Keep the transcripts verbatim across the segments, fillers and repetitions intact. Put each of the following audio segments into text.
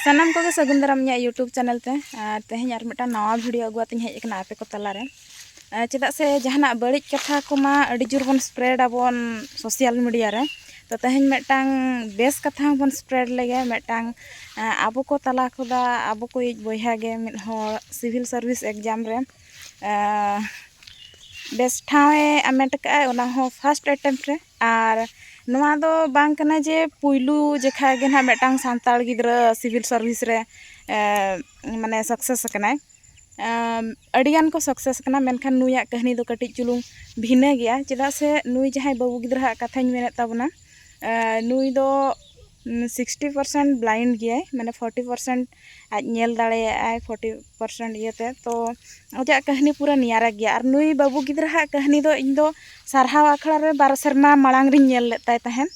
ᱥᱟᱱᱟᱢ ᱠᱚᱜᱮ ᱥᱟᱹᱜᱩᱱ ᱫᱟᱨᱟᱢ ᱤᱧᱟᱹᱜ YouTube ᱪᱮᱱᱮᱞ ᱛᱮ᱾ ᱟᱨ ᱛᱮᱦᱮᱧ ᱟᱨ ᱢᱤᱫᱴᱟᱝ ᱱᱟᱣᱟ ᱵᱷᱤᱰᱤᱭᱳ ᱟᱹᱜᱩ ᱟᱛᱮᱧ ᱦᱮᱡ ᱟᱠᱟᱱᱟ ᱟᱯᱮ ᱠᱚ ᱛᱟᱞᱟᱨᱮ᱾ ᱟᱨ ᱪᱮᱫᱟᱜ ᱥᱮ ᱡᱟᱦᱟᱱᱟᱜ ᱵᱟᱹᱲᱤᱡ ᱠᱟᱛᱷᱟ ᱠᱚᱢᱟ ᱟᱹᱰᱤ ᱡᱳᱨ ᱵᱚᱱ ᱥᱯᱨᱮᱰ ᱟᱵᱚᱱ ᱥᱳᱥᱟᱞ ᱢᱤᱰᱤᱭᱟ ᱨᱮ᱾ ᱛᱚ ᱛᱮᱦᱮᱧ ᱢᱤᱫᱴᱟᱝ ᱵᱮᱥ ᱠᱟᱛᱷᱟ ᱦᱚᱸᱵᱚᱱ ᱥᱯᱨᱮᱰ ᱞᱮᱜᱮ᱾ ᱢᱤᱫᱴᱟᱝ ᱟᱵᱚ ᱠᱚ ᱛᱟᱞᱟ ᱠᱷᱚᱱᱟᱜ ᱟᱵᱚ ᱠᱚᱭᱤᱡ ᱵᱚᱭᱦᱟ ᱜᱮ ᱢᱤᱫ ᱦᱚᱲ ᱥᱤᱵᱷᱤᱞ ᱥᱟᱨᱵᱷᱤᱥ ᱮᱠᱡᱟᱢ ᱨᱮ ᱵᱮᱥ ᱴᱷᱟᱶ ᱮ ᱟᱢᱮᱴ ᱠᱟᱜᱼᱟᱭ, ᱚᱱᱟ ᱦᱚᱸ ᱯᱷᱟᱥᱴ ᱮᱴᱮᱢᱯᱴ ᱨᱮ᱾ ᱟᱨ ᱱᱚᱣᱟ ᱫᱚ ᱵᱟᱝ ᱠᱟᱱᱟ ᱡᱮ ᱯᱩᱭᱞᱩ ᱡᱮᱠᱷᱟ ᱜᱮ ᱱᱟᱦᱟᱜ ᱢᱤᱫᱴᱟᱝ ᱥᱟᱱᱛᱟᱲ ᱜᱤᱫᱽᱨᱟᱹ ᱥᱤᱵᱷᱤᱞ ᱥᱟᱨᱵᱷᱤᱥ ᱨᱮ ᱢᱟᱱᱮ ᱥᱟᱠᱥᱮᱥ ᱟᱠᱟᱱᱟᱭ᱾ ᱟᱹᱰᱤᱜᱟᱱ ᱠᱚ ᱥᱟᱠᱥᱮᱥ ᱟᱠᱟᱱᱟ, ᱢᱮᱱᱠᱷᱟᱱ ᱱᱩᱭᱟᱜ ᱠᱟᱹᱦᱱᱤ ᱫᱚ ᱠᱟᱹᱴᱤᱡ ᱪᱩᱞᱩᱝ ᱵᱷᱤᱱᱟᱹ ᱜᱮᱭᱟ᱾ ᱪᱮᱫᱟᱜ ᱥᱮ ᱱᱩᱭ ᱡᱟᱦᱟᱸᱭ ᱵᱟᱹᱵᱩ ᱜᱤᱫᱽᱨᱟᱹᱣᱟᱜ ᱠᱟᱛᱷᱟᱧ ᱢᱮᱱᱮᱫ ᱛᱟᱵᱚᱱᱟ, ᱱᱩᱭ ᱫᱚ ᱥᱤᱠᱥᱴᱤ ᱯᱟᱨᱥᱮᱱᱴ ᱵᱞᱟᱭᱤᱱᱰ ᱜᱮᱭᱟᱭ, ᱢᱟᱱᱮ ᱯᱷᱳᱨᱴᱤ ᱯᱟᱨᱥᱮᱱᱴ ᱟᱡ ᱧᱮᱞ ᱫᱟᱲᱮᱭᱟᱜᱼᱟᱭ ᱯᱷᱳᱨᱴᱤ ᱯᱟᱨᱥᱮᱱᱴ ᱤᱭᱟᱹᱛᱮ᱾ ᱛᱚ ᱟᱡᱟᱜ ᱠᱟᱹᱦᱱᱤ ᱯᱩᱨᱟᱹ ᱱᱤᱭᱟᱨᱟ ᱜᱮᱭᱟ᱾ ᱟᱨ ᱱᱩᱭ ᱵᱟᱹᱵᱩ ᱜᱤᱫᱽᱨᱟᱹᱣᱟᱜ ᱠᱟᱹᱦᱱᱤ ᱫᱚ ᱤᱧ ᱫᱚ ᱥᱟᱨᱦᱟᱣ ᱟᱠᱷᱲᱟ ᱨᱮ ᱵᱟᱨ ᱥᱮᱨᱢᱟ ᱢᱟᱲᱟᱝ ᱨᱤᱧ ᱧᱮᱞ ᱞᱮᱫ ᱛᱟᱭ ᱛᱟᱦᱮᱸᱫ᱾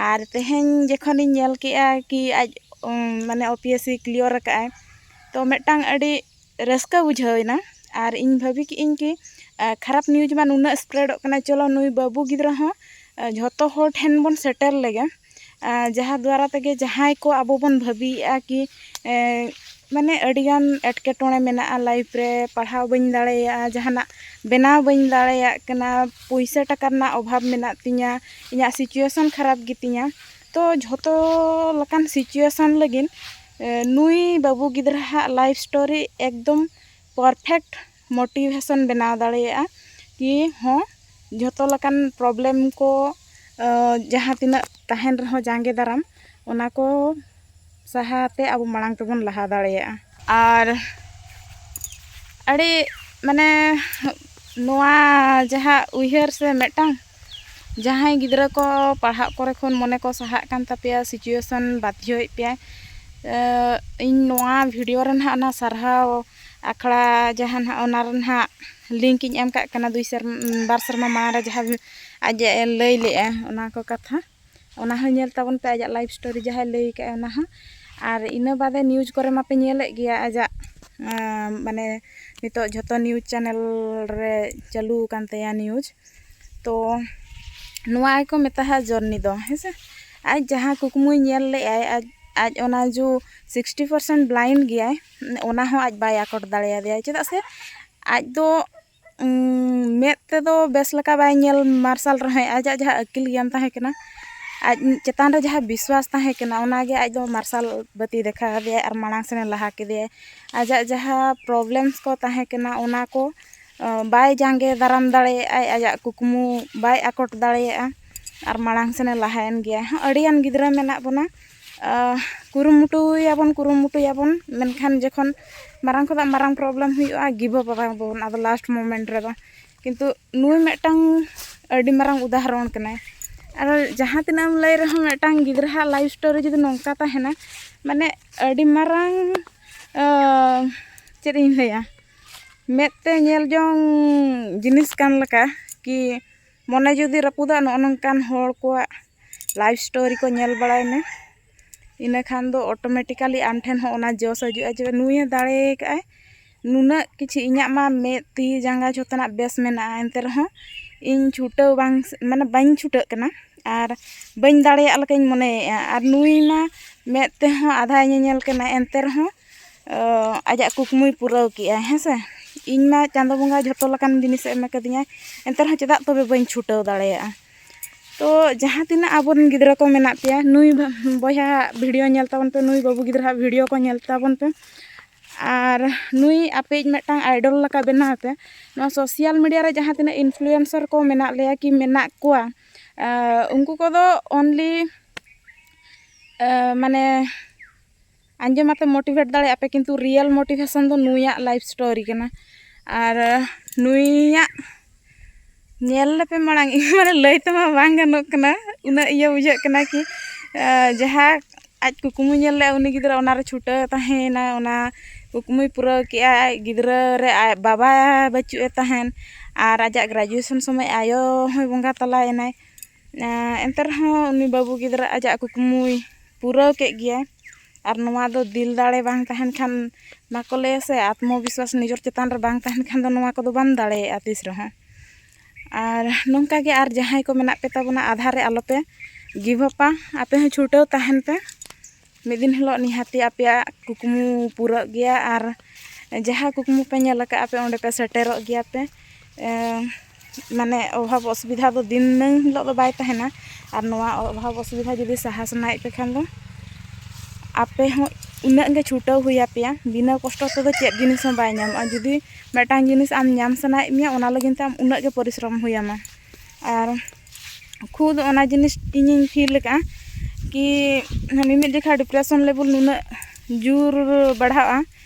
ᱟᱨ ᱛᱮᱦᱮᱧ ᱡᱚᱠᱷᱚᱱᱤᱧ ᱧᱮᱞ ᱠᱮᱜᱼᱟ ᱠᱤ ᱟᱡ ᱢᱟᱱᱮ ᱳ ᱯᱤ ᱮᱥ ᱥᱤ ᱠᱞᱤᱭᱟᱨ ᱟᱠᱟᱫᱼᱟᱭ, ᱛᱚ ᱢᱤᱫᱴᱟᱝ ᱟᱹᱰᱤ ᱨᱟᱹᱥᱠᱟᱹ ᱵᱩᱡᱷᱟᱹᱣ ᱮᱱᱟ᱾ ᱟᱨ ᱤᱧ ᱵᱷᱟᱹᱵᱤ ᱠᱮᱜᱼᱟᱹᱧ ᱠᱤ ᱠᱷᱟᱨᱟᱯ ᱱᱤᱭᱩᱡᱽ ᱢᱟ ᱱᱩᱱᱟᱹᱜ ᱥᱯᱨᱮᱰᱚᱜ ᱠᱟᱱᱟ, ᱪᱚᱞᱚ ᱱᱩᱭ ᱵᱟᱹᱵᱩ ᱜᱤᱫᱽᱨᱟᱹ ᱦᱚᱸ ᱡᱷᱚᱛᱚ ᱦᱚᱲ ᱴᱷᱮᱱ ᱵᱚᱱ ᱥᱮᱴᱮᱨ ᱞᱮᱜᱮ᱾ ᱡᱟᱦᱟᱸ ᱫᱣᱟᱨᱟ ᱛᱮᱜᱮ ᱡᱟᱦᱟᱸᱭ ᱠᱚ ᱟᱵᱚ ᱵᱚᱱ ᱵᱷᱟᱹᱵᱤᱭᱮᱫᱼᱟ ᱠᱤ ᱢᱟᱱᱮ ᱟᱹᱰᱤᱜᱟᱱ ᱮᱴᱠᱮᱴᱚᱬᱮ ᱢᱮᱱᱟᱜᱼᱟ ᱞᱟᱭᱤᱯᱷ ᱨᱮ, ᱯᱟᱲᱦᱟᱣ ᱵᱟᱹᱧ ᱫᱟᱲᱮᱭᱟᱜᱼᱟ, ᱡᱟᱦᱟᱱᱟᱜ ᱵᱮᱱᱟᱣ ᱵᱟᱹᱧ ᱫᱟᱲᱮᱭᱟᱜ ᱠᱟᱱᱟ, ᱯᱩᱭᱥᱟᱹ ᱴᱟᱠᱟ ᱨᱮᱱᱟᱜ ᱚᱵᱷᱟᱵᱽ ᱢᱮᱱᱟᱜ ᱛᱤᱧᱟᱹ, ᱤᱧᱟᱹᱜ ᱥᱤᱪᱩᱭᱮᱥᱚᱱ ᱠᱷᱟᱨᱟᱯ ᱜᱮᱛᱤᱧᱟ᱾ ᱛᱚ ᱡᱷᱚᱛᱚ ᱞᱮᱠᱟᱱ ᱥᱤᱪᱩᱭᱮᱥᱚᱱ ᱞᱟᱹᱜᱤᱫ ᱱᱩᱭ ᱵᱟᱹᱵᱩ ᱜᱤᱫᱽᱨᱟᱹᱣᱟᱜ ᱞᱟᱭᱤᱯᱷ ᱥᱴᱳᱨᱤ ᱮᱠᱫᱚᱢ ᱯᱟᱨᱯᱷᱮᱠᱴ ᱢᱳᱴᱤᱵᱷᱮᱥᱚᱱ ᱵᱮᱱᱟᱣ ᱫᱟᱲᱮᱭᱟᱜᱼᱟ ᱠᱤ ᱦᱚᱸ ᱡᱷᱚᱛᱚ ᱞᱮᱠᱟᱱ ᱯᱨᱚᱵᱞᱮᱢ ᱠᱚ ᱡᱟᱦᱟᱸ ᱛᱤᱱᱟᱹᱜ ᱛᱟᱦᱮᱱ ᱨᱮᱦᱚᱸ ᱡᱟᱸᱜᱮ ᱫᱟᱨᱟᱢ, ᱚᱱᱟ ᱠᱚ ᱥᱟᱦᱟᱛᱮ ᱟᱵᱚ ᱢᱟᱲᱟᱝ ᱛᱮᱵᱚᱱ ᱞᱟᱦᱟ ᱫᱟᱲᱮᱭᱟᱜᱼᱟ᱾ ᱟᱨ ᱟᱹᱰᱤ ᱢᱟᱱᱮ ᱱᱚᱣᱟ ᱡᱟᱦᱟᱸ ᱩᱭᱦᱟᱹᱨ ᱥᱮ ᱢᱤᱫᱴᱟᱝ ᱡᱟᱦᱟᱸᱭ ᱜᱤᱫᱽᱨᱟᱹ ᱠᱚ ᱯᱟᱲᱦᱟᱜ ᱠᱚᱨᱮ ᱠᱷᱚᱱ ᱢᱚᱱᱮ ᱠᱚ ᱥᱟᱦᱟᱜ ᱠᱟᱱ ᱛᱟᱯᱮᱭᱟ, ᱥᱤᱪᱩᱭᱮᱥᱚᱱ ᱵᱟᱫᱽᱫᱷᱚᱭᱮᱫ ᱯᱮᱭᱟᱭ, ᱤᱧ ᱱᱚᱣᱟ ᱵᱷᱤᱰᱤᱭᱳ ᱨᱮ ᱱᱟᱦᱟᱜ ᱚᱱᱟ ᱥᱟᱨᱦᱟᱣ ᱟᱠᱷᱲᱟ ᱡᱟᱦᱟᱸ ᱱᱟᱦᱟᱜ ᱚᱱᱟ ᱨᱮ ᱱᱟᱦᱟᱜ ᱞᱤᱝᱠ ᱤᱧ ᱮᱢ ᱠᱟᱜ ᱠᱟᱱᱟ᱾ ᱫᱩᱭ ᱥᱮᱨᱢᱟ ᱵᱟᱨ ᱥᱮᱨᱢᱟ ᱢᱟᱲᱟᱝ ᱨᱮ ᱡᱟᱦᱟᱸ ᱟᱡ ᱮ ᱞᱟᱹᱭ ᱞᱮᱜᱼᱟ ᱚᱱᱟ ᱠᱚ ᱠᱟᱛᱷᱟ, ᱚᱱᱟ ᱦᱚᱸ ᱧᱮᱞ ᱛᱟᱵᱚᱱ ᱯᱮ, ᱟᱡᱟᱜ ᱞᱟᱭᱤᱯᱷ ᱥᱴᱳᱨᱤ ᱡᱟᱦᱟᱸᱭ ᱞᱟᱹᱭ ᱠᱟᱜᱼᱟ ᱚᱱᱟ ᱦᱚᱸ᱾ ᱟᱨ ᱤᱱᱟᱹ ᱵᱟᱫᱮ ᱱᱤᱭᱩᱡᱽ ᱠᱚᱨᱮ ᱢᱟᱯᱮ ᱧᱮᱞᱮᱫ ᱜᱮᱭᱟ ᱟᱡᱟᱜ ᱢᱟᱱᱮ ᱱᱤᱛᱚᱜ ᱡᱷᱚᱛᱚ ᱱᱤᱭᱩᱡᱽ ᱪᱮᱱᱮᱞ ᱨᱮ ᱪᱟᱹᱞᱩ ᱟᱠᱟᱱ ᱛᱟᱭᱟ ᱱᱤᱭᱩᱡᱽ᱾ ᱛᱚ ᱱᱚᱣᱟ ᱜᱮᱠᱚ ᱢᱮᱛᱟᱜᱼᱟ ᱡᱚᱨᱱᱤ ᱫᱚ, ᱦᱮᱸ ᱥᱮ᱾ ᱟᱡ ᱡᱟᱦᱟᱸ ᱠᱩᱠᱢᱩᱭ ᱧᱮᱞ ᱞᱮᱫᱼᱟᱭ, ᱟᱡ ᱟᱡ ᱚᱱᱟ ᱡᱩ ᱥᱤᱠᱥᱴᱤ ᱯᱟᱨᱥᱮᱱᱴ ᱵᱞᱟᱭᱤᱱᱰ ᱜᱮᱭᱟᱭ, ᱚᱱᱟ ᱦᱚᱸ ᱟᱡ ᱵᱟᱭ ᱟᱠᱚᱴ ᱫᱟᱲᱮᱭᱟᱫᱮᱭᱟ᱾ ᱪᱮᱫᱟᱜ ᱥᱮ ᱟᱡ ᱫᱚ ᱩᱸ, ᱢᱮᱫ ᱛᱮᱫᱚ ᱵᱮᱥ ᱞᱮᱠᱟ ᱵᱟᱭ ᱧᱮᱞ ᱢᱟᱨᱥᱟᱞ ᱨᱮᱦᱚᱸᱭ, ᱟᱡᱟᱜ ᱡᱟᱦᱟᱸ ᱟᱹᱠᱤᱞ ᱜᱮᱭᱟᱱ ᱛᱟᱦᱮᱸ ᱠᱟᱱᱟ, ᱟᱡ ᱪᱮᱛᱟᱱ ᱨᱮ ᱡᱟᱦᱟᱸ ᱵᱤᱥᱣᱟᱥ ᱛᱟᱦᱮᱸ ᱠᱟᱱᱟ, ᱚᱱᱟᱜᱮ ᱟᱡ ᱫᱚ ᱢᱟᱨᱥᱟᱞ ᱵᱟᱹᱛᱤ ᱫᱮᱠᱷᱟᱣ ᱟᱫᱮᱭᱟᱭ ᱟᱨ ᱢᱟᱲᱟᱝ ᱥᱮᱱᱮ ᱞᱟᱦᱟ ᱠᱮᱫᱮᱭᱟᱭ᱾ ᱟᱡᱟᱜ ᱡᱟᱦᱟᱸ ᱯᱨᱚᱵᱞᱮᱢᱥ ᱠᱚ ᱛᱟᱦᱮᱸ ᱠᱟᱱᱟ, ᱚᱱᱟ ᱠᱚ ᱵᱟᱭ ᱡᱟᱸᱜᱮ ᱫᱟᱨᱟᱢ ᱫᱟᱲᱮᱭᱟᱜᱼᱟ, ᱟᱡᱟᱜ ᱠᱩᱠᱢᱩ ᱵᱟᱭ ᱟᱠᱚᱴ ᱫᱟᱲᱮᱭᱟᱜᱼᱟ ᱟᱨ ᱢᱟᱲᱟᱝ ᱥᱮᱱᱮ ᱞᱟᱦᱟᱭᱮᱱ ᱜᱮᱭᱟ᱾ ᱦᱚᱸ, ᱟᱹᱰᱤᱜᱟᱱ ᱜᱤᱫᱽᱨᱟᱹ ᱢᱮᱱᱟᱜ ᱵᱚᱱᱟ, ᱠᱩᱨᱩᱢᱩᱴᱩᱭᱟᱵᱚᱱ ᱠᱩᱨᱩᱢᱩᱴᱩᱭᱟᱵᱚᱱ ᱢᱮᱱᱠᱷᱟᱱ ᱡᱚᱠᱷᱚᱱ ᱢᱟᱨᱟᱝ ᱠᱷᱚᱱᱟᱜ ᱢᱟᱨᱟᱝ ᱯᱨᱚᱵᱞᱮᱢ ᱦᱩᱭᱩᱜᱼᱟ, ᱜᱤᱵᱷ ᱟᱯ ᱟᱵᱚᱱ ᱟᱫᱚ ᱞᱟᱥᱴ ᱢᱳᱢᱮᱱᱴ ᱨᱮᱫᱚ᱾ ᱠᱤᱱᱛᱩ ᱱᱩᱭ ᱢᱤᱫᱴᱟᱝ ᱟᱹᱰᱤ ᱢᱟᱨᱟᱝ ᱩᱫᱟᱦᱚᱨᱚᱱ ᱠᱟᱱᱟᱭ᱾ ᱟᱨ ᱡᱟᱦᱟᱸ ᱛᱤᱱᱟᱹᱜ ᱮᱢ ᱞᱟᱹᱭ ᱨᱮᱦᱚᱸ, ᱢᱤᱫᱴᱟᱝ ᱜᱤᱫᱽᱨᱟᱹᱣᱟᱜ ᱞᱟᱭᱤᱯᱷ ᱥᱴᱳᱨᱤ ᱡᱩᱫᱤ ᱱᱚᱝᱠᱟ ᱛᱟᱦᱮᱱᱟ, ᱢᱟᱱᱮ ᱟᱹᱰᱤ ᱢᱟᱨᱟᱝ ᱪᱮᱫ ᱤᱧ ᱞᱟᱹᱭᱟ, ᱢᱮᱫ ᱛᱮ ᱧᱮᱞ ᱡᱚᱝ ᱡᱤᱱᱤᱥ ᱠᱟᱱ ᱞᱮᱠᱟ ᱠᱤ ᱢᱚᱱᱮ ᱡᱩᱫᱤ ᱨᱟᱹᱯᱩᱫᱚᱜᱼᱟ, ᱱᱚᱜᱼᱚ ᱱᱚᱝᱠᱟᱱ ᱦᱚᱲ ᱠᱚᱣᱟᱜ ᱞᱟᱭᱤᱯᱷ ᱥᱴᱳᱨᱤ ᱠᱚ ᱧᱮᱞ ᱵᱟᱲᱟᱭ ᱢᱮ᱾ ᱤᱱᱟᱹ ᱠᱷᱟᱱ ᱫᱚ ᱚᱴᱳᱢᱮᱴᱤᱠᱟᱞᱤ ᱟᱢ ᱴᱷᱮᱱ ᱦᱚᱸ ᱚᱱᱟ ᱡᱚᱥ ᱦᱤᱡᱩᱜᱼᱟ ᱡᱮ ᱱᱩᱭᱮ ᱫᱟᱲᱮ ᱟᱠᱟᱫᱼᱟᱭ, ᱱᱩᱱᱟᱹᱜ ᱠᱤᱪᱷᱩ, ᱤᱧᱟᱹᱜ ᱢᱟ ᱢᱮᱫ ᱛᱤ ᱡᱟᱸᱜᱟ ᱡᱷᱚᱛᱚᱱᱟᱜ ᱵᱮᱥ ᱢᱮᱱᱟᱜᱼᱟ, ᱮᱱᱛᱮ ᱨᱮᱦᱚᱸ ᱤᱧ ᱪᱷᱩᱴᱟᱹᱣ ᱵᱟᱝ, ᱢᱟᱱᱮ ᱵᱟᱹᱧ ᱪᱷᱩᱴᱟᱹᱜ ᱠᱟᱱᱟ ᱟᱨ ᱵᱟᱹᱧ ᱫᱟᱲᱮᱭᱟᱜ ᱞᱮᱠᱟᱧ ᱢᱚᱱᱮᱭᱮᱫᱼᱟ᱾ ᱟᱨ ᱱᱩᱭ ᱢᱟ ᱢᱮᱫ ᱛᱮᱦᱚᱸ ᱟᱫᱷᱟᱭ ᱧᱮᱧᱮᱞ ᱠᱟᱱᱟ, ᱮᱱᱛᱮ ᱨᱮᱦᱚᱸ ᱟᱡᱟᱜ ᱠᱩᱠᱢᱩᱭ ᱯᱩᱨᱟᱹᱣ ᱠᱮᱜᱼᱟ, ᱦᱮᱸ ᱥᱮ᱾ ᱤᱧ ᱢᱟ ᱪᱟᱸᱫᱳ ᱵᱚᱸᱜᱟ ᱡᱷᱚᱛᱚ ᱞᱮᱠᱟᱱ ᱡᱤᱱᱤᱥᱮ ᱮᱢ ᱠᱟᱹᱫᱤᱧᱟᱭ, ᱮᱱᱛᱮ ᱨᱮᱦᱚᱸ ᱪᱮᱫᱟᱜ ᱛᱚᱵᱮ ᱵᱟᱹᱧ ᱪᱷᱩᱴᱟᱹᱣ ᱫᱟᱲᱮᱭᱟᱜᱼᱟ? ᱛᱚ ᱡᱟᱦᱟᱸ ᱛᱤᱱᱟᱹᱜ ᱟᱵᱚᱨᱮᱱ ᱜᱤᱫᱽᱨᱟᱹ ᱠᱚ ᱢᱮᱱᱟᱜ ᱯᱮᱭᱟ, ᱱᱩᱭ ᱵᱚᱭᱦᱟ ᱵᱷᱤᱰᱤᱭᱳ ᱧᱮᱞ ᱛᱟᱵᱚᱱ ᱯᱮ, ᱱᱩᱭ ᱵᱟᱹᱵᱩ ᱜᱤᱫᱽᱨᱟᱹᱣᱟᱜ ᱵᱷᱤᱰᱤᱭᱳ ᱠᱚ ᱧᱮᱞ ᱛᱟᱵᱚᱱ ᱯᱮ, ᱟᱨ ᱱᱩᱭ ᱟᱯᱮᱭᱤᱡ ᱢᱤᱫᱴᱟᱝ ᱟᱭᱰᱚᱞ ᱞᱮᱠᱟ ᱵᱮᱱᱟᱣ ᱯᱮ᱾ ᱱᱚᱣᱟ ᱥᱳᱥᱟᱞ ᱢᱤᱰᱤᱭᱟ ᱨᱮ ᱡᱟᱦᱟᱸ ᱛᱤᱱᱟᱹᱜ ᱤᱱᱯᱷᱞᱩᱭᱮᱱᱥᱟᱨ ᱠᱚ ᱢᱮᱱᱟᱜ ᱞᱮᱭᱟ ᱠᱤ ᱢᱮᱱᱟᱜ ᱠᱚᱣᱟ, ᱩᱱᱠᱩ ᱠᱚᱫᱚ ᱚᱱᱞᱤ ᱢᱟᱱᱮ ᱟᱸᱡᱚᱢ ᱟᱛᱮ ᱢᱳᱴᱤᱵᱷᱮᱴ ᱫᱟᱲᱮᱭᱟᱜᱼᱟ ᱯᱮ, ᱠᱤᱱᱛᱩ ᱨᱤᱭᱮᱞ ᱢᱳᱴᱤᱵᱷᱮᱥᱚᱱ ᱫᱚ ᱱᱩᱭᱟᱜ ᱞᱟᱭᱤᱯᱷ ᱥᱴᱳᱨᱤ ᱠᱟᱱᱟ᱾ ᱟᱨ ᱱᱩᱭᱟᱜ ᱧᱮᱞ ᱞᱮᱯᱮ ᱢᱟᱲᱟᱝ, ᱤᱧ ᱢᱟᱱᱮ ᱞᱟᱹᱭ ᱛᱮᱢᱟ ᱵᱟᱝ ᱜᱟᱱᱚᱜ ᱠᱟᱱᱟ, ᱩᱱᱟᱹᱜ ᱤᱭᱟᱹ ᱵᱩᱡᱷᱟᱹᱜ ᱠᱟᱱᱟ ᱠᱤ ᱡᱟᱦᱟᱸ ᱟᱡ ᱠᱩᱠᱢᱩ ᱧᱮᱞ ᱞᱮᱫᱼᱟ ᱩᱱᱤ ᱜᱤᱫᱽᱨᱟᱹ, ᱚᱱᱟᱨᱮ ᱪᱷᱩᱴᱟᱹᱣ ᱛᱟᱦᱮᱸᱭᱮᱱᱟ, ᱚᱱᱟ ᱠᱩᱠᱢᱩᱭ ᱯᱩᱨᱟᱹᱣ ᱠᱮᱜᱼᱟ᱾ ᱟᱡ ᱜᱤᱫᱽᱨᱟᱹ ᱨᱮ ᱟᱡ ᱵᱟᱵᱟ ᱵᱟᱹᱪᱩᱜ ᱮ ᱛᱟᱦᱮᱱ, ᱟᱨ ᱟᱡᱟᱜ ᱜᱨᱮᱡᱩᱭᱮᱥᱚᱱ ᱥᱚᱢᱚᱭ ᱟᱭᱳ ᱦᱚᱸᱭ ᱵᱚᱸᱜᱟ ᱛᱟᱞᱟᱭᱮᱱᱟᱭ᱾ ᱮᱱᱛᱮ ᱨᱮᱦᱚᱸ ᱩᱱᱤ ᱵᱟᱹᱵᱩ ᱜᱤᱫᱽᱨᱟᱹ ᱟᱡᱟᱜ ᱠᱩᱠᱢᱩᱭ ᱯᱩᱨᱟᱹᱣ ᱠᱮᱫ ᱜᱮᱭᱟᱭ᱾ ᱟᱨ ᱱᱚᱣᱟ ᱫᱚ ᱫᱤᱞ ᱫᱟᱲᱮ ᱵᱟᱝ ᱛᱟᱦᱮᱱ ᱠᱷᱟᱱ, ᱵᱟᱠᱚ ᱞᱟᱹᱭᱟ ᱥᱮ, ᱟᱛᱢᱚ ᱵᱤᱥᱣᱟᱥ ᱱᱤᱡᱮᱨ ᱪᱮᱛᱟᱱ ᱨᱮ ᱵᱟᱝ ᱛᱟᱦᱮᱱ ᱠᱷᱟᱱ ᱫᱚ ᱱᱚᱣᱟ ᱠᱚᱫᱚ ᱵᱟᱢ ᱫᱟᱲᱮᱭᱟᱜᱼᱟ ᱛᱤᱥ ᱨᱮᱦᱚᱸ᱾ ᱟᱨ ᱱᱚᱝᱠᱟ ᱜᱮ ᱟᱨ ᱡᱟᱦᱟᱸᱭ ᱠᱚ ᱢᱮᱱᱟᱜ ᱯᱮ ᱛᱟᱵᱚᱱᱟ, ᱟᱫᱷᱟ ᱨᱮ ᱟᱞᱚᱯᱮ ᱜᱤᱵᱷ ᱟᱯᱟ, ᱟᱯᱮ ᱦᱚᱸ ᱪᱷᱩᱴᱟᱹᱣ ᱛᱟᱦᱮᱱ ᱯᱮ᱾ ᱢᱤᱫ ᱫᱤᱱ ᱦᱤᱞᱳᱜ ᱱᱤᱦᱟᱹᱛᱤ ᱟᱯᱮᱭᱟᱜ ᱠᱩᱠᱢᱩ ᱯᱩᱨᱟᱹᱜ ᱜᱮᱭᱟ, ᱟᱨ ᱡᱟᱦᱟᱸ ᱠᱩᱠᱢᱩ ᱯᱮ ᱧᱮᱞ ᱟᱠᱟᱫᱼᱟ ᱯᱮ, ᱚᱸᱰᱮ ᱯᱮ ᱥᱮᱴᱮᱨᱚᱜ ᱜᱮᱭᱟ ᱯᱮ᱾ ᱮᱸ, ᱢᱟᱱᱮ, ᱚᱵᱷᱟᱵᱽ ᱚᱥᱩᱵᱤᱫᱷᱟ ᱫᱚ ᱫᱤᱱᱟᱹᱢ ᱦᱤᱞᱳᱜ ᱫᱚ ᱵᱟᱭ ᱛᱟᱦᱮᱱᱟ, ᱟᱨ ᱱᱚᱣᱟ ᱚᱵᱷᱟᱵᱽ ᱚᱥᱩᱵᱤᱫᱷᱟ ᱡᱩᱫᱤ ᱥᱟᱦᱟ ᱥᱟᱱᱟᱭᱮᱫ ᱯᱮ ᱠᱷᱟᱱ ᱫᱚ, ᱟᱯᱮ ᱦᱚᱸ ᱩᱱᱟᱹᱜ ᱜᱮ ᱪᱷᱩᱴᱟᱹᱣ ᱦᱩᱭ ᱟᱯᱮᱭᱟ᱾ ᱵᱤᱱᱟᱹ ᱠᱚᱥᱴᱚ ᱛᱮᱫᱚ ᱪᱮᱫ ᱡᱤᱱᱤᱥ ᱦᱚᱸ ᱵᱟᱭ ᱧᱟᱢᱚᱜᱼᱟ᱾ ᱡᱩᱫᱤ ᱢᱤᱫᱴᱟᱝ ᱡᱤᱱᱤᱥ ᱟᱢ ᱧᱟᱢ ᱥᱟᱱᱟᱭᱮᱫ ᱢᱮᱭᱟ, ᱚᱱᱟ ᱞᱟᱹᱜᱤᱫ ᱛᱮ ᱟᱢ ᱩᱱᱟᱹᱜ ᱜᱮ ᱯᱚᱨᱤᱥᱨᱚᱢ ᱦᱩᱭ ᱟᱢᱟ᱾ ᱟᱨ ᱠᱷᱩᱫ ᱚᱱᱟ ᱡᱤᱱᱤᱥ ᱤᱧᱤᱧ ᱯᱷᱤᱞ ᱟᱠᱟᱫᱼᱟ ᱠᱤ ᱢᱤᱢᱤᱫ ᱡᱚᱠᱷᱟ ᱰᱤᱯᱨᱮᱥᱚᱱ ᱞᱮᱵᱮᱞ ᱱᱩᱱᱟᱹᱜ ᱡᱳᱨ ᱵᱟᱲᱦᱟᱜᱼᱟ,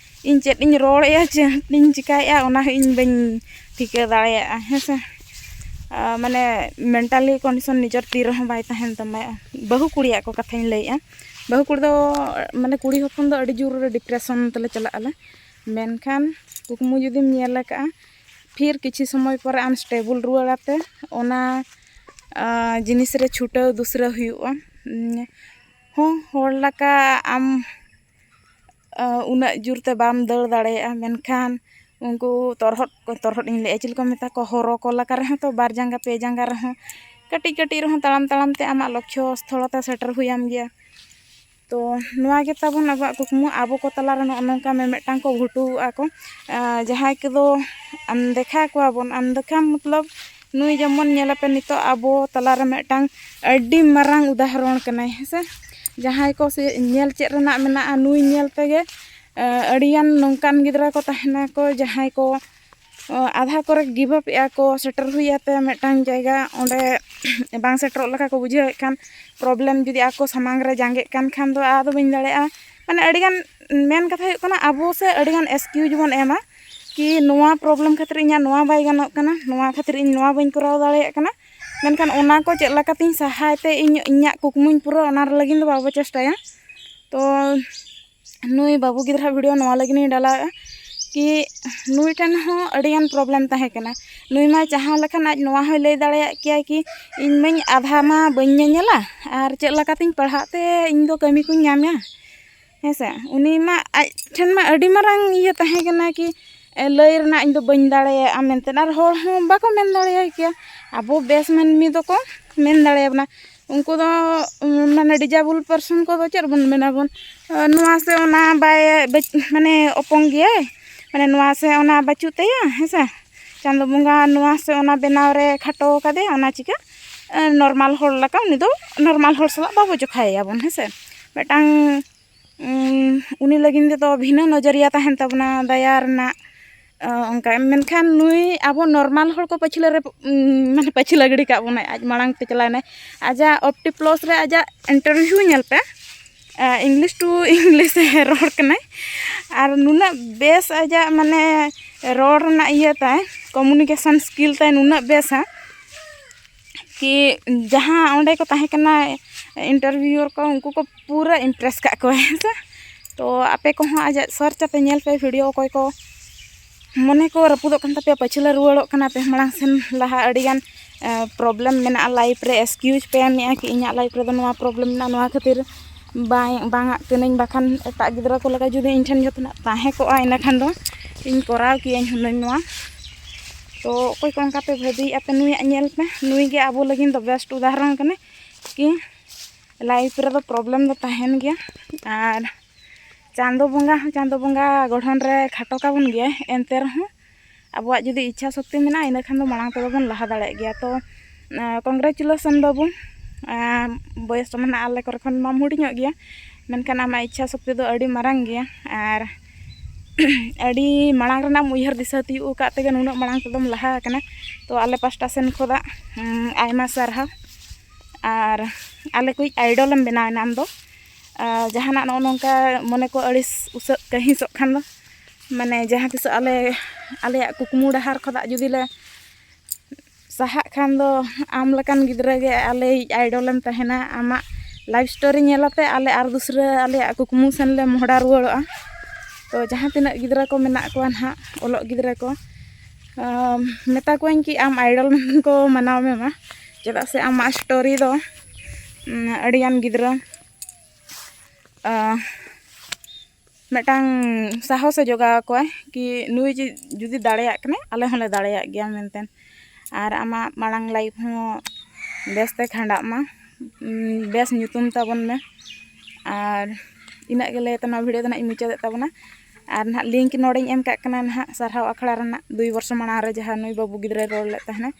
ᱤᱧ ᱪᱮᱫ ᱤᱧ ᱨᱚᱲᱮᱫᱼᱟ, ᱪᱮᱫ ᱤᱧ ᱪᱤᱠᱟᱹᱭᱮᱫᱼᱟ, ᱚᱱᱟ ᱦᱚᱸ ᱤᱧ ᱵᱟᱹᱧ ᱴᱷᱤᱠᱟᱹ ᱫᱟᱲᱮᱭᱟᱜᱼᱟ, ᱦᱮᱸ ᱥᱮ᱾ ᱟᱨ ᱢᱟᱱᱮ, ᱢᱮᱱᱴᱟᱞᱤ ᱠᱚᱱᱰᱤᱥᱚᱱ ᱱᱤᱡᱮᱨ ᱛᱤ ᱨᱮᱦᱚᱸ ᱵᱟᱭ ᱛᱟᱦᱮᱱ ᱛᱟᱢᱟ᱾ ᱵᱟᱹᱦᱩ ᱠᱩᱲᱤᱭᱟᱜ ᱠᱚ ᱠᱟᱛᱷᱟᱧ ᱞᱟᱹᱭᱮᱫᱼᱟ᱾ ᱵᱟᱹᱦᱩ ᱠᱩᱲᱤ ᱫᱚ, ᱢᱟᱱᱮ, ᱠᱩᱲᱤ ᱦᱚᱯᱚᱱ ᱫᱚ ᱟᱹᱰᱤ ᱡᱳᱨ ᱰᱤᱯᱨᱮᱥᱚᱱ ᱛᱮᱞᱮ ᱪᱟᱞᱟᱜ ᱟᱞᱮ᱾ ᱢᱮᱱᱠᱷᱟᱱ ᱠᱩᱠᱢᱩ ᱡᱩᱫᱤᱢ ᱧᱮᱞ ᱟᱠᱟᱫᱼᱟ, ᱯᱷᱤᱨ ᱠᱤᱪᱷᱩ ᱥᱚᱢᱚᱭ ᱯᱚᱨᱮ ᱟᱢ ᱥᱴᱮᱵᱚᱞ ᱨᱩᱣᱟᱹᱲ ᱟᱛᱮ ᱚᱱᱟ, ᱟ, ᱡᱤᱱᱤᱥ ᱨᱮ ᱪᱷᱩᱴᱟᱹᱣ ᱫᱩᱥᱨᱟᱹ ᱦᱩᱭᱩᱜᱼᱟ᱾ ᱩᱸ, ᱦᱚᱸ, ᱦᱚᱲ ᱞᱮᱠᱟ ᱟᱢ, ᱟ, ᱩᱱᱟᱹᱜ ᱡᱳᱨ ᱛᱮ ᱵᱟᱢ ᱫᱟᱹᱲ ᱫᱟᱲᱮᱭᱟᱜᱼᱟ, ᱢᱮᱱᱠᱷᱟᱱ ᱩᱱᱠᱩ ᱛᱚᱨᱦᱚᱫ ᱠᱚ, ᱛᱚᱨᱦᱚᱫ ᱤᱧ ᱞᱟᱹᱭᱮᱫᱼᱟ, ᱪᱤᱞᱤ ᱠᱚ ᱢᱮᱛᱟ ᱠᱚᱣᱟ, ᱦᱚᱨᱚ ᱠᱚ ᱞᱮᱠᱟ ᱨᱮᱦᱚᱸ ᱛᱚ, ᱵᱟᱨ ᱡᱟᱸᱜᱟ ᱯᱮ ᱡᱟᱸᱜᱟ ᱨᱮᱦᱚᱸ, ᱠᱟᱹᱴᱤᱡ ᱠᱟᱹᱴᱤᱡ ᱨᱮᱦᱚᱸ ᱛᱟᱲᱟᱢ ᱛᱟᱲᱟᱢ ᱛᱮ ᱟᱢᱟᱜ ᱞᱚᱠᱠᱷᱚ ᱥᱛᱷᱚᱞᱚ ᱛᱮ ᱥᱮᱴᱮᱨ ᱦᱩᱭᱟᱢ ᱜᱮᱭᱟ᱾ ᱛᱚ ᱱᱚᱣᱟ ᱜᱮ ᱛᱟᱵᱚᱱ ᱟᱵᱚᱣᱟᱜ ᱠᱩᱠᱢᱩ᱾ ᱟᱵᱚ ᱠᱚ ᱛᱟᱞᱟ ᱨᱮ ᱱᱚᱜᱼᱚ ᱱᱚᱝᱠᱟ ᱢᱤᱢᱤᱫᱴᱟᱝ ᱠᱚ ᱜᱷᱩᱴᱩᱣᱟᱜᱼᱟ ᱠᱚ, ᱟᱸ, ᱡᱟᱦᱟᱸᱭ ᱠᱚᱫᱚ ᱟᱱᱫᱮᱠᱷᱟ ᱠᱚᱣᱟ ᱵᱚᱱ, ᱟᱱᱫᱮᱠᱷᱟ ᱢᱚᱛᱞᱚᱵ ᱱᱩᱭ ᱡᱮᱢᱚᱱ ᱧᱮᱞᱟᱯᱮ ᱱᱤᱛᱚᱜ ᱟᱵᱚ ᱛᱟᱞᱟ ᱨᱮ ᱢᱤᱫᱴᱟᱝ ᱟᱹᱰᱤ ᱢᱟᱨᱟᱝ ᱩᱫᱟᱦᱚᱨᱚᱱ ᱠᱟᱱᱟᱭ, ᱦᱮᱸ ᱥᱮ᱾ ᱡᱟᱦᱟᱸᱭ ᱠᱚ ᱥᱮ ᱧᱮᱞ ᱪᱮᱫ ᱨᱮᱱᱟᱜ ᱢᱮᱱᱟᱜᱼᱟ, ᱱᱩᱭ ᱧᱮᱞ ᱛᱮᱜᱮ, ᱟᱸ, ᱟᱹᱰᱤᱜᱟᱱ ᱱᱚᱝᱠᱟᱱ ᱜᱤᱫᱽᱨᱟᱹ ᱠᱚ ᱛᱟᱦᱮᱱᱟ ᱠᱚ, ᱡᱟᱦᱟᱸᱭ ᱠᱚ ᱟᱫᱷᱟ ᱠᱚᱨᱮ ᱜᱤᱵᱷ ᱟᱯ ᱮᱜᱼᱟ ᱠᱚ, ᱥᱮᱴᱮᱨ ᱦᱩᱭ ᱟᱛᱮ ᱢᱤᱫᱴᱟᱝ ᱡᱟᱭᱜᱟ, ᱚᱸᱰᱮ ᱵᱟᱝ ᱥᱮᱴᱮᱨᱚᱜ ᱞᱮᱠᱟ ᱠᱚ ᱵᱩᱡᱷᱟᱹᱣᱮᱫ ᱠᱷᱟᱱ, ᱯᱨᱚᱵᱞᱮᱢ ᱡᱩᱫᱤ ᱟᱠᱚ ᱥᱟᱢᱟᱝ ᱨᱮ ᱡᱟᱸᱜᱮᱜ ᱠᱟᱱ ᱠᱷᱟᱱ ᱫᱚ ᱟᱫᱚ ᱵᱟᱹᱧ ᱫᱟᱲᱮᱭᱟᱜᱼᱟ᱾ ᱢᱟᱱᱮ ᱟᱹᱰᱤᱜᱟᱱ ᱢᱮᱱ ᱠᱟᱛᱷᱟ ᱦᱩᱭᱩᱜ ᱠᱟᱱᱟ, ᱟᱵᱚ ᱥᱮ ᱟᱹᱰᱤᱜᱟᱱ ᱮᱠᱥᱠᱤᱭᱩᱡᱽ ᱵᱚᱱ ᱮᱢᱟ ᱠᱤ ᱱᱚᱣᱟ ᱯᱨᱚᱵᱞᱮᱢ ᱠᱷᱟᱹᱛᱤᱨ ᱤᱧᱟᱹᱜ ᱱᱚᱣᱟ ᱵᱟᱭ ᱜᱟᱱᱚᱜ ᱠᱟᱱᱟ, ᱱᱚᱣᱟ ᱠᱷᱟᱹᱛᱤᱨ ᱤᱧ ᱱᱚᱣᱟ ᱵᱟᱹᱧ ᱠᱚᱨᱟᱣ ᱫᱟᱲᱮᱭᱟᱜ ᱠᱟᱱᱟ᱾ ᱢᱮᱱᱠᱷᱟᱱ ᱚᱱᱟ ᱠᱚ ᱪᱮᱫ ᱞᱮᱠᱟᱛᱤᱧ ᱥᱟᱦᱟᱭ ᱛᱮ ᱤᱧ ᱤᱧᱟᱹᱜ ᱠᱩᱠᱢᱩᱧ ᱯᱩᱨᱟᱹᱣ, ᱚᱱᱟ ᱞᱟᱹᱜᱤᱫ ᱫᱚ ᱵᱟᱵᱚ ᱪᱮᱥᱴᱟᱭᱟ᱾ ᱛᱚ ᱱᱩᱭ ᱵᱟᱹᱵᱩ ᱜᱤᱫᱽᱨᱟᱹ ᱵᱷᱤᱰᱤᱭᱳ ᱱᱚᱣᱟ ᱞᱟᱹᱜᱤᱫ ᱤᱧ ᱰᱟᱞᱟᱣᱮᱫᱼᱟ ᱠᱤ ᱱᱩᱭ ᱴᱷᱮᱱ ᱦᱚᱸ ᱟᱹᱰᱤᱜᱟᱱ ᱯᱨᱚᱵᱞᱮᱢ ᱛᱟᱦᱮᱸ ᱠᱟᱱᱟ᱾ ᱱᱩᱭ ᱢᱟ ᱡᱟᱦᱟᱸ ᱞᱮᱠᱷᱟᱱ ᱟᱡ ᱱᱚᱣᱟ ᱦᱚᱸᱭ ᱞᱟᱹᱭ ᱫᱟᱲᱮᱭᱟᱜ ᱠᱮᱭᱟ ᱠᱤ ᱤᱧ ᱢᱟᱧ ᱟᱫᱷᱟ ᱢᱟ ᱵᱟᱹᱧ ᱧᱮᱧᱮᱞᱟ, ᱟᱨ ᱪᱮᱫ ᱞᱮᱠᱟᱛᱤᱧ ᱯᱟᱲᱦᱟᱜ ᱛᱮ ᱤᱧ ᱫᱚ ᱠᱟᱹᱢᱤ ᱠᱚᱧ ᱧᱟᱢᱟ, ᱦᱮᱸ ᱥᱮ᱾ ᱩᱱᱤ ᱢᱟ ᱟᱡ ᱴᱷᱮᱱ ᱢᱟ ᱟᱹᱰᱤ ᱢᱟᱨᱟᱝ ᱤᱭᱟᱹ ᱛᱟᱦᱮᱸ ᱠᱟᱱᱟ ᱠᱤ ᱮ, ᱞᱟᱹᱭ ᱨᱮᱱᱟᱜ ᱤᱧ ᱫᱚ ᱵᱟᱹᱧ ᱫᱟᱲᱮᱭᱟᱜᱼᱟ ᱢᱮᱱᱛᱮ, ᱟᱨ ᱦᱚᱲ ᱦᱚᱸ ᱵᱟᱠᱚ ᱢᱮᱱ ᱫᱟᱲᱮᱭᱟᱭ ᱠᱮᱭᱟ᱾ ᱟᱵᱚ ᱵᱮᱥ ᱢᱟᱹᱱᱢᱤ ᱫᱚᱠᱚ ᱢᱮᱱ ᱫᱟᱲᱮᱭᱟᱵᱚᱱᱟ᱾ ᱩᱱᱠᱩ ᱫᱚ ᱩᱢ, ᱢᱟᱱᱮ ᱰᱤᱡᱟᱵᱩᱞ ᱯᱟᱨᱥᱚᱱ ᱠᱚᱫᱚ ᱪᱮᱫ ᱵᱚᱱ ᱢᱮᱱᱟ ᱵᱚᱱ, ᱱᱚᱣᱟ ᱥᱮ ᱚᱱᱟ ᱵᱟᱭ ᱵᱟᱹᱪ- ᱢᱟᱱᱮ ᱚᱯᱚᱝ ᱜᱮᱭᱟᱭ, ᱢᱟᱱᱮ ᱱᱚᱣᱟ ᱥᱮ ᱚᱱᱟ ᱵᱟᱹᱪᱩᱜ ᱛᱟᱭᱟ, ᱦᱮᱸ ᱥᱮ᱾ ᱪᱟᱸᱫᱚ ᱵᱚᱸᱜᱟ ᱱᱚᱣᱟ ᱥᱮ ᱚᱱᱟ ᱵᱮᱱᱟᱣ ᱨᱮ ᱠᱷᱟᱴᱚ ᱠᱟᱫᱮᱭᱟ, ᱚᱱᱟ ᱪᱤᱠᱟᱹ ᱱᱚᱨᱢᱟᱞ ᱦᱚᱲ ᱞᱮᱠᱟ ᱩᱱᱤ ᱫᱚ ᱱᱚᱨᱢᱟᱞ ᱦᱚᱲ ᱥᱟᱞᱟᱜ ᱵᱟᱵᱚ ᱡᱚᱠᱷᱟᱭᱮᱭᱟ ᱵᱚᱱ, ᱦᱮᱸ ᱥᱮ᱾ ᱢᱤᱫᱴᱟᱝ ᱩᱱᱤ ᱞᱟᱹᱜᱤᱫ ᱛᱮᱫᱚ ᱵᱷᱤᱱᱟᱹ ᱱᱚᱡᱚᱨᱤᱭᱟ ᱛᱟᱦᱮᱱ ᱛᱟᱵᱚᱱᱟ, ᱫᱟᱭᱟ ᱨᱮᱱᱟᱜ᱾ ᱚᱱᱠᱟ ᱢᱮᱱᱠᱷᱟᱱ ᱱᱩᱭ ᱟᱵᱚ ᱱᱚᱨᱢᱟᱞ ᱦᱚᱲ ᱠᱚ ᱯᱟᱹᱪᱷᱞᱟᱹ ᱨᱮ ᱢᱟᱱᱮ ᱯᱟᱹᱪᱷᱞᱟᱹ ᱜᱤᱰᱤ ᱠᱟᱜ ᱵᱚᱱᱟᱭ᱾ ᱟᱡ ᱢᱟᱲᱟᱝ ᱛᱮ ᱪᱟᱞᱟᱣᱮᱱᱟᱭ, ᱟᱡᱟᱜ ᱚᱯᱴᱤ ᱯᱞᱟᱥ ᱨᱮ ᱟᱡᱟᱜ ᱤᱱᱴᱟᱨᱵᱷᱤᱭᱩ ᱧᱮᱞ ᱯᱮ᱾ ᱤᱝᱞᱤᱥ ᱴᱩ ᱤᱝᱞᱤᱥ ᱮ ᱨᱚᱲ ᱠᱟᱱᱟᱭ, ᱟᱨ ᱱᱩᱱᱟᱹᱜ ᱵᱮᱥ ᱟᱡᱟᱜ ᱢᱟᱱᱮ ᱨᱚᱲ ᱨᱮᱱᱟᱜ ᱤᱭᱟᱹ ᱛᱟᱭ, ᱠᱚᱢᱤᱭᱩᱱᱤᱠᱮᱥᱚᱱ ᱥᱠᱤᱞ ᱛᱟᱭ ᱱᱩᱱᱟᱹᱜ ᱵᱮᱥᱟ ᱠᱤ ᱡᱟᱦᱟᱸ ᱚᱸᱰᱮ ᱠᱚ ᱛᱟᱦᱮᱸ ᱠᱟᱱᱟ ᱤᱱᱴᱟᱨᱵᱷᱤᱭᱩᱣᱟᱨ ᱠᱚ, ᱩᱱᱠᱩ ᱠᱚ ᱯᱩᱨᱟᱹ ᱤᱢᱯᱨᱮᱥ ᱠᱟᱜ ᱠᱚᱣᱟ, ᱦᱮᱸ ᱥᱮ᱾ ᱛᱚ ᱟᱯᱮ ᱠᱚᱦᱚᱸ ᱟᱡᱟᱜ ᱥᱟᱨᱪ ᱟᱛᱮ ᱧᱮᱞ ᱯᱮ ᱵᱷᱤᱰᱤᱭᱳ, ᱚᱠᱚᱭ ᱠᱚ ᱢᱚᱱᱮ ᱠᱚ ᱨᱟᱹᱯᱩᱫᱚᱜ ᱠᱟᱱ ᱛᱟᱯᱮᱭᱟ, ᱯᱟᱹᱪᱷᱞᱟᱹ ᱨᱩᱣᱟᱹᱲᱚᱜ ᱠᱟᱱᱟ ᱯᱮ ᱢᱟᱲᱟᱝ ᱥᱮᱱ ᱞᱟᱦᱟ, ᱟᱹᱰᱤᱜᱟᱱ ᱯᱨᱚᱵᱞᱮᱢ ᱢᱮᱱᱟᱜᱼᱟ ᱞᱟᱭᱤᱯᱷ ᱨᱮ, ᱮᱠᱥᱠᱤᱭᱩᱡᱽ ᱯᱮ ᱮᱢᱮᱜᱼᱟ ᱠᱤ ᱤᱧᱟᱹᱜ ᱞᱟᱭᱤᱯᱷ ᱨᱮᱫᱚ ᱱᱚᱣᱟ ᱯᱨᱚᱵᱞᱮᱢ ᱢᱮᱱᱟᱜᱼᱟ, ᱱᱚᱣᱟ ᱠᱷᱟᱹᱛᱤᱨ ᱵᱟᱝ ᱵᱟᱝ ᱟᱜ ᱠᱟᱹᱱᱟᱹᱧ, ᱵᱟᱠᱷᱟᱱ ᱮᱴᱟᱜ ᱜᱤᱫᱽᱨᱟᱹ ᱠᱚ ᱞᱮᱠᱟ ᱡᱩᱫᱤ ᱤᱧ ᱴᱷᱮᱱ ᱡᱚᱛᱚᱱᱟᱜ ᱛᱟᱦᱮᱸ ᱠᱚᱜᱼᱟ, ᱤᱱᱟᱹ ᱠᱷᱟᱱ ᱫᱚ ᱤᱧ ᱠᱚᱨᱟᱣ ᱠᱤᱭᱟᱹᱧ ᱦᱩᱱᱟᱹᱝ ᱱᱚᱣᱟ᱾ ᱛᱚ ᱚᱠᱚᱭ ᱠᱚ ᱚᱱᱠᱟ ᱯᱮ ᱵᱷᱟᱹᱵᱤᱭᱮᱫᱼᱟ ᱯᱮ, ᱱᱩᱭᱟᱜ ᱧᱮᱞ ᱯᱮ, ᱱᱩᱭ ᱜᱮ ᱟᱵᱚ ᱞᱟᱹᱜᱤᱫ ᱫᱚ ᱵᱮᱥᱴ ᱩᱫᱟᱦᱚᱨᱚᱱ ᱠᱟᱱᱟᱭ ᱠᱤ ᱞᱟᱭᱤᱯᱷ ᱨᱮᱫᱚ ᱯᱨᱚᱵᱞᱮᱢ ᱫᱚ ᱛᱟᱦᱮᱱ ᱜᱮᱭᱟ᱾ ᱟᱨ ᱪᱟᱸᱫᱚ ᱵᱚᱸᱜᱟ ᱦᱚᱸ ᱪᱟᱸᱫᱚ ᱵᱚᱸᱜᱟ ᱜᱚᱲᱦᱚᱱ ᱨᱮ ᱠᱷᱟᱴᱚ ᱠᱟᱵᱚᱱ ᱜᱮᱭᱟᱭ, ᱮᱱᱛᱮ ᱨᱮᱦᱚᱸ ᱟᱵᱚᱣᱟᱜ ᱡᱩᱫᱤ ᱤᱪᱪᱷᱟ ᱥᱚᱠᱛᱤ ᱢᱮᱱᱟᱜᱼᱟ, ᱤᱱᱟᱹ ᱠᱷᱟᱱ ᱫᱚ ᱢᱟᱲᱟᱝ ᱛᱮᱫᱚ ᱵᱚᱱ ᱞᱟᱦᱟ ᱫᱟᱲᱮᱭᱟᱜ ᱜᱮᱭᱟ᱾ ᱛᱚ ᱠᱚᱝᱜᱨᱮᱪᱩᱞᱮᱥᱚᱱ ᱵᱟᱹᱵᱩ, ᱵᱚᱭᱮᱥ ᱢᱟ ᱱᱟᱜ ᱟᱞᱮ ᱠᱚᱨᱮ ᱠᱷᱚᱱ ᱢᱟᱢ ᱦᱩᱰᱤᱧᱚᱜ ᱜᱮᱭᱟ, ᱢᱮᱱᱠᱷᱟᱱ ᱟᱢᱟᱜ ᱤᱪᱪᱷᱟ ᱥᱚᱠᱛᱤ ᱫᱚ ᱟᱹᱰᱤ ᱢᱟᱨᱟᱝ ᱜᱮᱭᱟ᱾ ᱟᱨ ᱟᱹᱰᱤ ᱢᱟᱲᱟᱝ ᱨᱮᱱᱟᱜ ᱮᱢ ᱩᱭᱦᱟᱹᱨ ᱫᱤᱥᱟᱹ ᱛᱤᱭᱳᱜ ᱟᱠᱟᱫ ᱛᱮᱜᱮ ᱱᱩᱱᱟᱹᱜ ᱢᱟᱲᱟᱝ ᱛᱮᱫᱚᱢ ᱞᱟᱦᱟ ᱟᱠᱟᱱᱟ᱾ ᱛᱚ ᱟᱞᱮ ᱯᱟᱥᱴᱟ ᱥᱮᱱ ᱠᱷᱚᱱᱟᱜ ᱟᱭᱢᱟ ᱥᱟᱨᱦᱟᱣ᱾ ᱟᱨ ᱟᱞᱮ ᱠᱚᱭᱤᱡ ᱟᱭᱰᱚᱞᱮᱢ ᱵᱮᱱᱟᱣ ᱮᱱᱟ ᱟᱢ ᱫᱚ᱾ ᱡᱟᱦᱟᱱᱟᱜ ᱱᱚᱜᱼᱚ ᱱᱚᱝᱠᱟ ᱢᱚᱱᱮ ᱠᱚ ᱟᱹᱲᱤᱥ ᱩᱥᱟᱹᱜ ᱠᱟᱹᱦᱤᱥᱚᱜ ᱠᱷᱟᱱ ᱫᱚ, ᱢᱟᱱᱮ ᱡᱟᱦᱟᱸ ᱛᱤᱥᱚᱜ ᱟᱞᱮ ᱟᱞᱮᱭᱟᱜ ᱠᱩᱠᱢᱩ ᱰᱟᱦᱟᱨ ᱠᱷᱚᱱᱟᱜ ᱡᱩᱫᱤ ᱞᱮ ᱥᱟᱦᱟᱜ ᱠᱷᱟᱱ ᱫᱚ, ᱟᱢ ᱞᱮᱠᱟᱱ ᱜᱤᱫᱽᱨᱟᱹ ᱜᱮ ᱟᱞᱮᱭᱤᱡ ᱟᱭᱰᱚᱞᱮᱢ ᱛᱟᱦᱮᱱᱟ᱾ ᱟᱢᱟᱜ ᱞᱟᱭᱤᱯᱷ ᱥᱴᱳᱨᱤ ᱧᱮᱞ ᱟᱛᱮ ᱟᱞᱮ ᱟᱨ ᱫᱩᱥᱨᱟᱹ ᱟᱞᱮᱭᱟᱜ ᱠᱩᱠᱢᱩ ᱥᱮᱱ ᱞᱮ ᱢᱚᱦᱰᱟ ᱨᱩᱣᱟᱹᱲᱚᱜᱼᱟ᱾ ᱛᱚ ᱡᱟᱦᱟᱸ ᱛᱤᱱᱟᱹᱜ ᱜᱤᱫᱽᱨᱟᱹ ᱠᱚ ᱢᱮᱱᱟᱜ ᱠᱚᱣᱟ ᱱᱟᱦᱟᱜ, ᱚᱞᱚᱜ ᱜᱤᱫᱽᱨᱟᱹ ᱠᱚ, ᱢᱮᱛᱟ ᱠᱚᱣᱟᱧ ᱠᱤ ᱟᱢ ᱟᱭᱰᱚᱞ ᱢᱮᱱᱛᱮ ᱠᱚ ᱢᱟᱱᱟᱣ ᱢᱮ ᱢᱟ, ᱪᱮᱫᱟᱜ ᱥᱮ ᱟᱢᱟᱜ ᱥᱴᱳᱨᱤ ᱫᱚ ᱟᱹᱰᱤᱜᱟᱱ ᱜᱤᱫᱽᱨᱟᱹ ᱢᱤᱫᱴᱟᱝ ᱥᱟᱦᱚᱥᱮ ᱡᱚᱜᱟᱣ ᱟᱠᱚᱣᱟ ᱠᱤ ᱱᱩᱭ ᱡᱩᱫᱤ ᱫᱟᱲᱮᱭᱟᱜ ᱠᱟᱱᱟᱭ, ᱟᱞᱮ ᱦᱚᱸᱞᱮ ᱫᱟᱲᱮᱭᱟᱜ ᱜᱮᱭᱟ ᱢᱮᱱᱛᱮ᱾ ᱟᱨ ᱟᱢᱟᱜ ᱢᱟᱲᱟᱝ ᱞᱟᱭᱤᱯᱷ ᱦᱚᱸ ᱵᱮᱥᱛᱮ ᱠᱷᱟᱸᱰᱟᱜ ᱢᱟ᱾ ᱵᱮᱥ ᱧᱩᱛᱩᱢ ᱛᱟᱵᱚᱱ ᱢᱮ᱾ ᱟᱨ ᱤᱱᱟᱹᱜ ᱜᱮ ᱞᱟᱹᱭ ᱛᱮ ᱱᱚᱣᱟ ᱵᱷᱤᱰᱤᱭᱳ ᱫᱚ ᱱᱟᱦᱟᱜ ᱤᱧ ᱢᱩᱪᱟᱹᱫᱮᱫ ᱛᱟᱵᱚᱱᱟ᱾ ᱟᱨ ᱱᱟᱦᱟᱜ ᱞᱤᱝᱠ ᱱᱚᱰᱮᱧ ᱮᱢ ᱠᱟᱜ ᱠᱟᱱᱟ ᱱᱟᱦᱟᱜ, ᱥᱟᱨᱦᱟᱣ ᱟᱠᱷᱲᱟ ᱨᱮᱱᱟᱜ ᱫᱩᱭ ᱵᱚᱨᱥᱚ ᱢᱟᱲᱟᱝ ᱨᱮ ᱡᱟᱦᱟᱸ ᱱᱩᱭ ᱵᱟᱹᱵᱩ ᱜᱤᱫᱽᱨᱟᱹᱭ ᱨᱚᱲ ᱞᱮᱫ ᱛᱟᱦᱮᱱᱟ,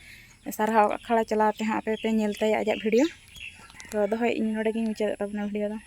ᱥᱟᱨᱦᱟᱣ ᱟᱠᱷᱲᱟ ᱪᱟᱞᱟᱣ ᱛᱮᱦᱚᱸ ᱟᱯᱮ ᱯᱮ ᱧᱮᱞ ᱛᱟᱭᱟ ᱟᱡᱟᱜ ᱵᱷᱤᱰᱤᱭᱳ᱾ ᱛᱚ ᱫᱚᱦᱚᱭᱮᱫ ᱟᱹᱧ, ᱱᱚᱰᱮ ᱜᱤᱧ ᱢᱩᱪᱟᱹᱫᱮᱫ ᱛᱟᱵᱚᱱᱟ ᱵᱷᱤᱰᱤᱭᱳ ᱫᱚ᱾